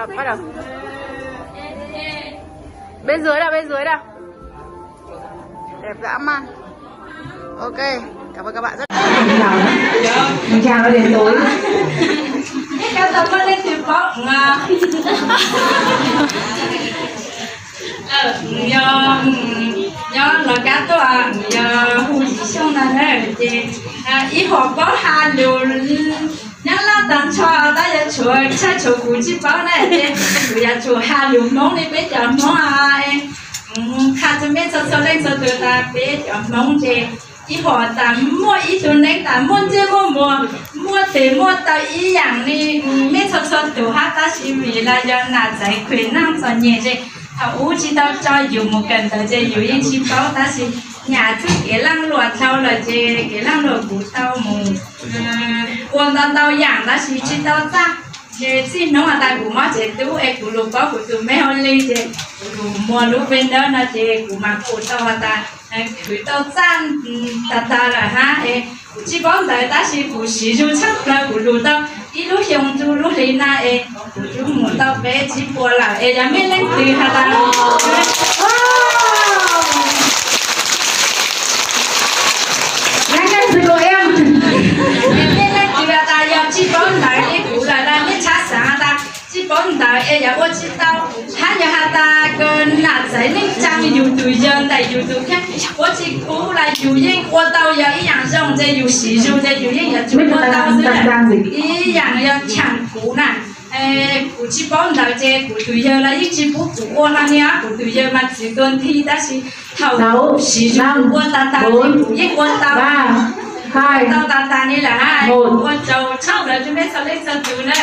Bắt đầu. Bên dưới nào, bên dưới nào. Đẹp dã man. Ok, cảm ơn các bạn rất. Mình chào nó đến tối. Các bạn có lên từ bóng mà. Yog, yog los kab tuaj, yog hu yim xyoo no na ces ib hom paub ha lus Nyab Laj tag nrho tab yog tshuav tshaj tshuav kuv tsis paub na ces kuv yuav tsum ha lus Hmoob li peb cov Hmoob. Qha rau mej txhua txhua leej txhua tus tas peb cov Hmoob ces ib hom tas muaj ib tug neeg tas muaj ntsej muaj muag, muaj tes muaj taw ib yam li mej txhua txhua tus hab, tab sis vim los yog nam txaiv khuv naj txom nyem ces thaum ub tsis tau tso yus mus kawm ntawv ces yus yeej tsis paub, tab sis nyam txuj kev laaj luam dhau lawm ces kev laaj luam kuv tau mus ua ntau ntau yaam tab sis tsis tau txaj. Ces txij hnub tas kuv mob tsev tub es kuv lug paub kuv tus me hauj li ces kuv lug muag lub vej nab no ces kuv mas kuj tau has tas khwv tau txaj tag tag lawm hab es kuv tsis paub ntawv tab sis kuv siv zug tshaj plaws kuv lug tau ib lub xyoo rua lub hli na es kuv tub mus tau peb tsib puas lawm es yog mej leej twg has tas mej leej twg has tas yog tsis paub ntawv li kuv lawm na mej txhaj xaav has tas tsis paub ntawv es yog ua tsis tau, hab yog has tas kws nam txaiv neej tsaa yus tus yawg ntawm yus tus kheej ua tsis kub los yus yeej ua tau yog ib yaam zoo ces yus siv zug ces yus yeej yuav tsum ua tau xwb. Ib yaam yog tshaam kuv na, kuv tsis paub ntawv ces kuv tus yawg los yeej tsis pub kuv ua hlo ni, kuv tus yawg mas txiv tua nthi tab sis thaum siv zug ua tag tag ces kuv yeej ua tau, ua tau tag tag li lawm hab. Ua tsaug tshaj plaws rua mej txhua leej txhua tus na.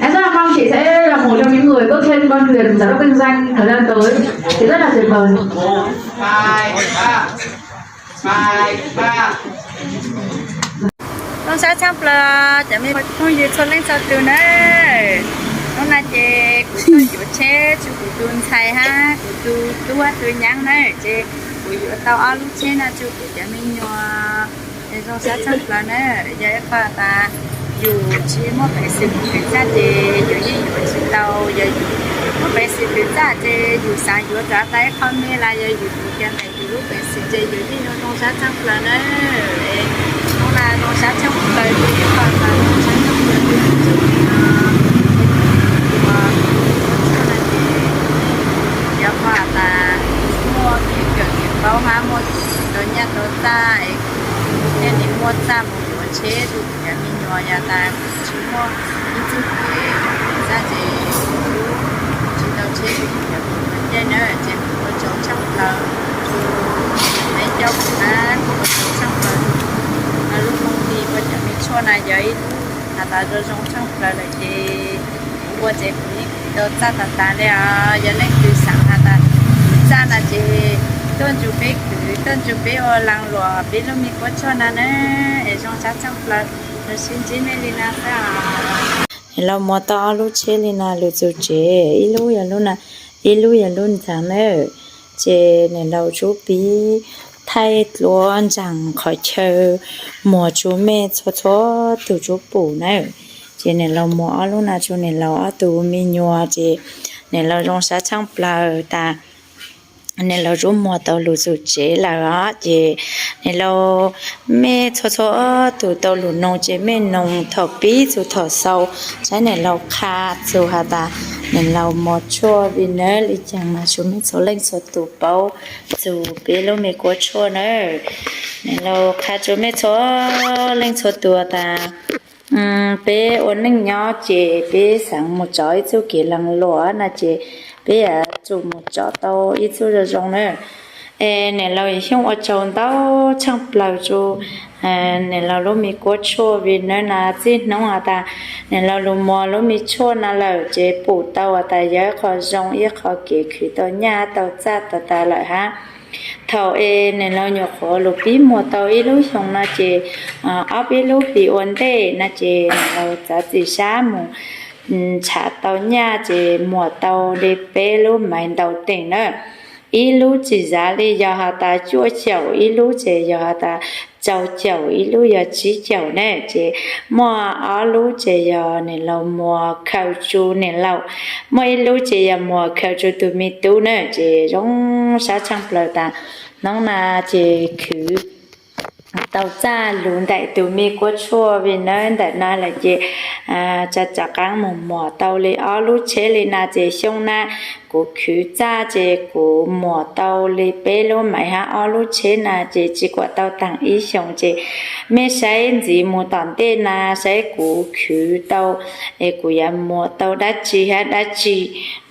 Em rất là mong chị sẽ là một trong những người bước chân con đường giám đốc kinh doanh thời gian tới. Chị rất là tuyệt vời. Zoo sab tshaj plaws cov me phooj ywg txhua leej txhua tus na. Hnub no ces kuv tuaj yuav tsheb rua kuv tus ntxhais hab kuv tus tub hab tus nyaab na, ces kuv yuav tau ob lub tsheb no rua kuv cov me nyuam. Zoo sab tshaj plaws na, yog ib qho tas yus tsis muaj peev xwm khwv txaj ces yus yeej yuav tsis tau, yog yus muaj peev xwm khwv txaj ces yus xaav yuav rov tau ib qho me los yog yus tus kag ntawm yus lub peev xwm ces yus yeej yuav zoo sab tshaj plaws na. Hnub no zoo sab tshaj plaws rua ib qho tas zoo sab tshaj plaws rua tus ntxhais no. Yog qhov tas muaj kev kawm kev paub hab muaj tau nyaj tau txaj es thiaj li muaj txaj mus yuav tsheb rua kuv cov me nyuam. Yog tas kuv tsis muaj ib txuj kev txaj ces kuv tsis tau tsheb rua kuv cov me nyuam caij na, ces kuv ua tsaug tshaj plaws rua peb coj kuv na, kuv ua tsaug tshaj plaws rua lub moo li ua cov me tshuaj na yog ib lub has tas zoo zoo tshaj plaws lawm ces kuv ua ces kuv yeej khwv tau txaj tag tag li os. Yog leej twg xaav has tas khwv txaj no ces tuaj nrug peb khwv, tuaj nrug peb ua laag luam peb lub me kuab tshuaj no na. Es zoo sab tshaj plaws, los sib ntsib mej li no xwb os. Niam laus muag tau ob lub tsheb li no lug txug tsev, ib lub yog lub no, ib lub yog lub ntxhais na. Ces niam laus tsub pib thaij dluab ntsaag qhov chaw muag tsua mej txhua txhua tug tsub pum na. Ces niam laus muag ob lub no tsua niam laus ob tug me nyuam ces niam laus zoo sab tshaaj plaws tas niam laus tsub muag tau lug txug tsev lawm os. Ces niam laus, mej txhua txhua tug tau lug noog ces mej noog thaum pib txug thaum xaus, saib niam laus qha txug has tas niam laus muag tshuaj vim nab li caag mas tsua mej txhua leej txhua tug paub txug peb lub me kuab tshuaj na. Niam laus qha tsua mej txhua leej txhua tug tas peb ua neej nyob ces peb xaav mus rov ib txuj kev laag luam na ces peb yuav tsum mus rov tau ib txuj zoo zoo na. Es niam laus Xyooj ua tsaug ntau tshaaj plaws tsua niam laus lub me kuab tshuaj vim nab na txij nub has tas niam laus lug muag lub me tshuaj na lawm ces pum tau has tas yog ib qho zoo ib qho kev khwv tau nyaj tau txaj tag tag lawm hab. Thaum es niam laus nyuam qhuav lug pib muag tau ib lub xyoo no ces ob peb lub hlis ua ntej na ces niam laus txav txim sab mus nrhav tau nyaj ces muag tau li peb lub maiv ntaus teem na. ib lub tsis zav li yog has tas cuaj caum, ib lub ces yog has tas rau caum, ib lub yog tsib caum ne. Ces muaj ob lub ces yog nim laus muas khaws tsu nim laus, muaj ib lub ces yog muas khaws tsu tus me tub na. Ces zoo sab tshaaj plaws tas hnub na ces khwv tau txaj lug ntaim tus me kuab tshuaj Venus ntawm na lawm ces tsa tsov qaab mus muas tau li ob lub tsheb li na. Ces xyoo na kuv khwv txaj ces kuv muas tau li peb lub maiv hab ob lub tsheb na ces tsis kuam tau taag ib xyoos. Ces mej saib ntxiv mus tom ntej na saib kuv khwv tau, es kuv yuav muas tau dab tsi hab dab tsi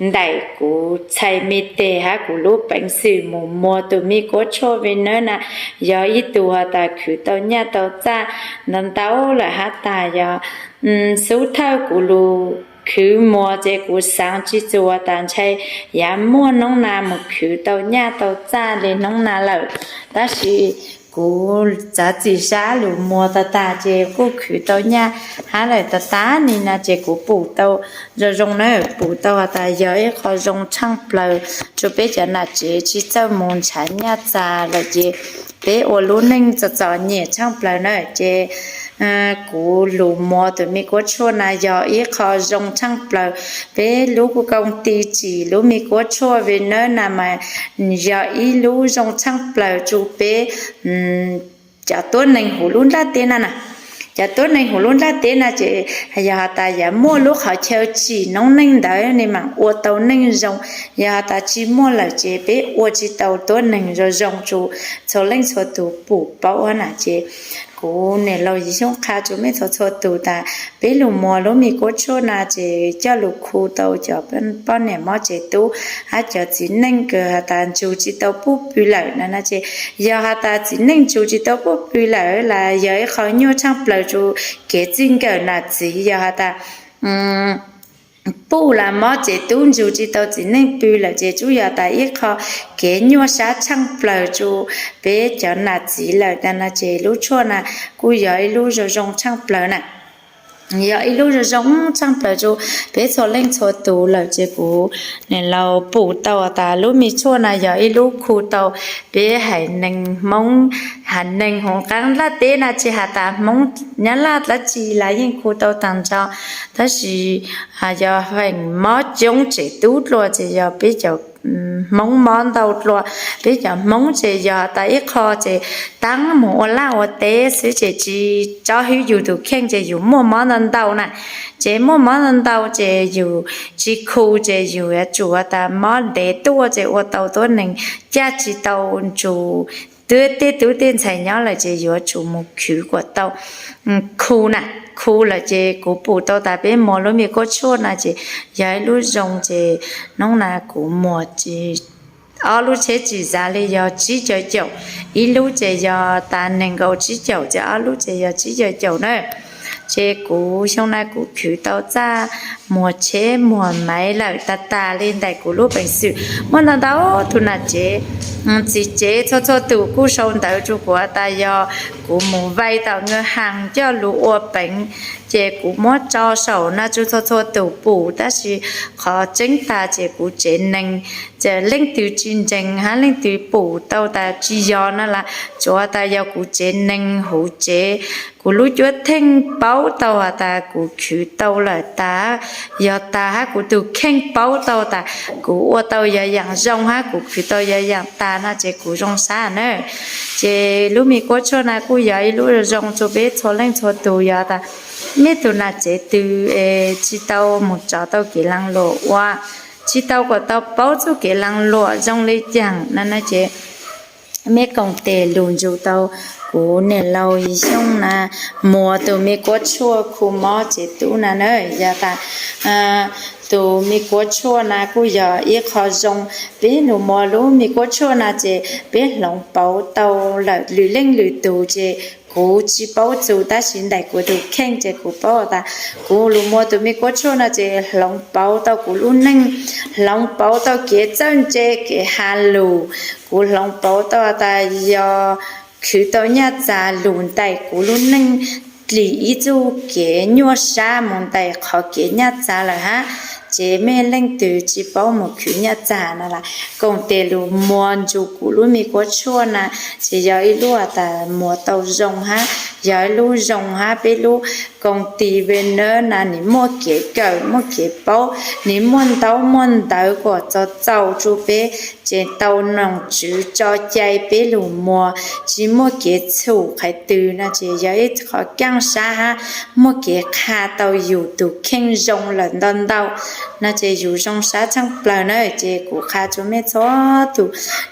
ntaim kuv txhais me teg hab kuv lub peev xwm mus muas tus me kuab tshuaj Venus na. Yog ib tug has tas khwv tau nyaj tau txaj ntau ntau lawm hab tas yog xub thawj kuv lug khwv muas ces kuv xaav tsis txuas tas ntshai yav muaj noob na mus khwv tau nyaj tau txaj li noob na lawm. Tab sis kuv txav txim sab lug muas tag tag ces kuj khwv tau nyaj hab lawm tag tag ni na ces kuv pum tau zoo zoo na, pum tau has tas yog ib qho zoo tshaaj plaws rua peb cov nam tsev tsis txawj mus nrhav nyaj txag lawm ces peb ua lub neej txom txom nyem tshaaj plaws na. Ces kuv lug muas tus me kuab tshuaj na yog ib qho zoo tshaaj plaws. Peb lub kuj koo ti tsim lub me kuab tshuaj Venus na mas yog ib lub zoo tshaaj plaws rua peb cov tuab neeg huv lub nplaj teb na na. Cov tuab neeg huv lub nplaj teb na ces yog has tas yav muaj lub qhov chaw tsim noob neej ntawd ne mas ua tau neej zoo. Yog has tas tsis muaj lawm ces peb ua tsis tau tuab neeg zoo zoo rua txhua leej txhua tug pum paub na. Ces kuv nim laus Yim Xyooj qha rua mej txhua txhua tug tas peb lug muas lub me kuab tshuaj na ces coj lug khu tau cov poj niam mob tsev tub hab cov txiv neej kws has tas nrug tsis tau puj pw lawm na na. Ces yog has tas txiv neej nrug tsis tau puj pw lawm las yog ib qho nyuaj tshaaj plaws rua kev txij nkawm nam txiv. Yog has tas puj las mob tsev tub nrug tsis tau txiv neej pw lawm ces tsuas yog tas ib qho kev nyuaj sab tshaaj plaws rua peb cov nam txiv lawm na na. Ces lub tshuaj na kuj yog ib lub zoo zoo tshaaj plaws na, yog ib lub zoo zoo tshaaj plaws rua peb txhua leej txhua tug lawm. Ces kuv nim laus pum tau tas lub me tshuaj na yog ib lub khu tau peb haiv neeg Hmoob, haiv neeg huv qaab nplaj teb na tsis has tas Hmoob Nyab Laj dlaab tsi las yeej khu tau taag nrho. Tab sis yog feem mob coob tsev tub dlua ces yog peb cov Hmoob mob ntau dlua. Peb cov Hmoob ces yog tas ib qho ces taab mus ua laj ua teb xwb ces tsis tsob hwb yug tus kheej ces yug muaj mob ntau ntau na. Ces muaj mob ntau ntau ces yug tsis khu ces yug yuav tsum tas mob ntev tuaj ces ua tau tuab neeg caj tsis tau nrug tej tub tej ntxhais nyob lawm ces yuav tsum mus khwv kuas tau khu na. Khu lawm ces kuv pum tau tas peb muas lub me kuab tshuaj na ces yog ib lub zoo ces noob na kuv muas ob lub tsheb tsim zav li yog tsib caug caum, ib lub ces yog tas nees nkaum tsib caum ces ob lub ces yog tsib caug caum na. Ces kuv xyoo na kuv khwv tau txaj muag tsheb muag maiv lawm tag tas li ntaim kuv lub peev xwm. Muaj ntau ntau tug nam tsev, txiv tsev txhua txhua tug kuj sau ntawv rua kuv tas yog kuv mus vais tom nkawd haas coj lug ua peev, ces kuv muab tso saum no rua txhua txhua tug pum. Tab sis qhov tseeb tas ces kuv tsev neeg, leej twg tsis ntseeg hab leej twg pum tau tas tsis yog no las tsuav tas yog kuv tsev neeg huv tsev, kuv lub cuab theej paub tau has tas kuv khwv tau lawm tas yog tas hab kuv tug kheej paub tau tas kuv ua tau yog yaam zoo hab kuv khwv tau yog yaam tas no ces kuv zoo sab na. Ces lub me kuab tshuaj na kuj yog ib lub zoo zoo rua peb txhua leej txhua tug. Yog tas mej tug nam tsev twg tsis tau mus rov tau kev laag luam ua, tsis tau kuas tau paub txuj kev laag luam zoo le caag na na ces mej koom tes lug nrug tau kuv niam laus Yim Xyooj na muas tug me kuab tshuaj khu mob tsev tub na na. Yog tas tug me kuab tshuaj na kuj yog ib qho zoo. Peb lug muas lub me kuab tshuaj na ces peb hloov pauv tau lawm lwm leej lwm tug ces kuv tsis paub txug tab sis ntaim kuv tug kheej ces kuv paub tas kuv lug muas tug me kuab tshuaj no ces hloov pauv tau kuv lub neej, hloov pauv tau kev txawj ntse kev has lug, kuv hloov pauv tau tas yog khwv tau nyaj txag lug ntaim kuv lub neej dlim ib txuj kev nyuaj sab mus ntaim qhov kev nyaj txag lawm hab. tsev mej leej twg tsis paub mus khwv nyaj txag na las, koom tes lug muag nrug kuv lub me kuab tshuaj na, ces yog ib lub has tas muag tau zoo hab yog ib lub zoo hab peb lub koom tis Venus na, nwg muaj kev kawm muaj kev paub, nwg muaj ntaub muaj ntawv kom txaus txaus rua peb, ces tau noog tswv tso cai peb lug muag tsis muaj kev txhum qhov twg na, ces yog ib qhov kaaj sab hab muaj kev qha tau yug tug kheej zoo lawm ntau ntau na, ces yug zoo sab tshaaj plawg na. Ces kuv qha tsua mej txhua tug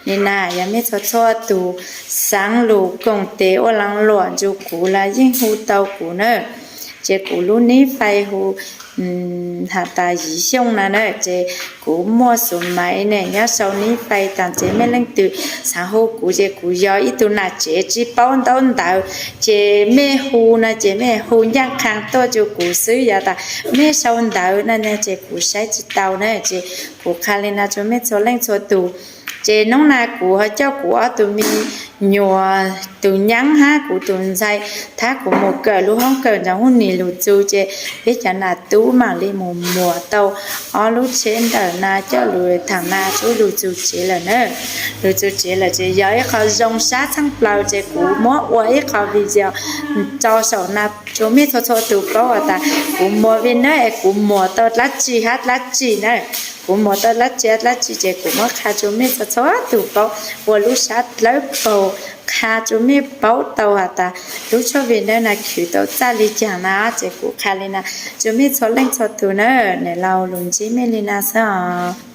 le na, yog mej txhua txhua tug xaav lug koom tes ua laag luam nrug kuv las yeej hu tau kuv na. Ces kuv lub nib fais hu has tas Yiv Xyooj na na, ces kuv muaj xuv maiv ne nyob sau nib fais taag, ces mej leej twg xaav hu kuv ces kuv yog ib tug nam tsev tsis paub ntaub ntawv, ces mej hu na ces mej hu ncaaj qha tuaj rua kuv xwb, yog tas mej sau ntawv na ces kuv saib tsis tau na, ces kuv qha le na tsua mej txhua leej txhua tug. Ces nub na kuv ho coj kuv ob tug me nyuam, tug nyaab hab kuv tug ntxhais, thab kuv mus kawm lub hoob kawm ntawm huv nis lug txug, ces peb cov nam tub maam le mus muag tau ob lub tsheb ntawm na coj lug thaam na tsua lug txug tsev lawm na. Lug txug tsev lawm ces yog ib qho zoo sab tshaaj plawg, ces kuv muab ua ib qho video rau saum na tsua mej txhua txhua tug paub has tas kuv muag Venus es kuv muag tau dlaab tsi hab dlaab tsi na. Kuv muag tau dlaab tsi hab dlaab tsi ces kuv muab qha tsua mej txhua txhua tug paub ua lub sab dlawb paug, qha tsua mej paub tau has tas lub tshuaj Venus na khwv tau txaj le caag na, ces kuv qha le na tsua mej txhua leej txhua tug na. Nam laug lug ntsib mej le na xwb os.